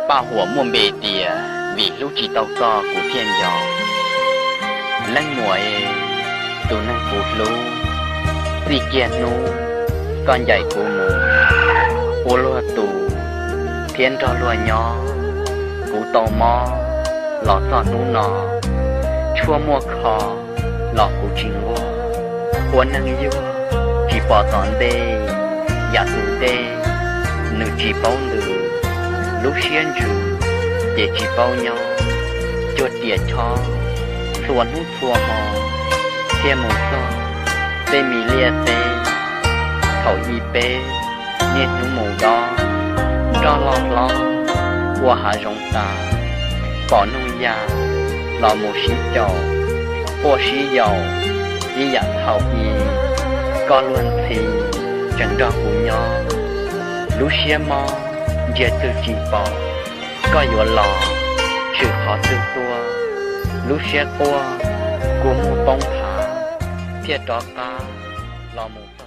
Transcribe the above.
Paj huam muaj npe tias vim hlub tsis tau koj kuv thiaj nco. Leej muam e, tus neeg kuv hlub, txij kiag hnub koj ncaim kuv mus ua luag tus thiab nrog luag nyob, kuv tau mob los txog hnub no, tshuaj muaj kho los kuv tsis nquag. Ua neeg yuag tsis pom tom ntej, yam tus dej nws tsis paub ntws, lub siab ntsws ces tsis paub nyob. Cuag riam chob txhua hnub txhua hmo thiaj mus txog tej me liaj teb. Thaum i peb niaj hnub mus dob, nroj loj hlob ua hav zoov tas, pom noog ya los mus sib caum, quaj sib yaum ib yam thaum i. Koj luag ntxhi tseem nrog kuv nyob, lub siab mob ntsia twg tsis pom, koj yuav los tshwm qhov twg tuaj. Lub siab quaj kua muag poob thav, thiaj rov qab los mus.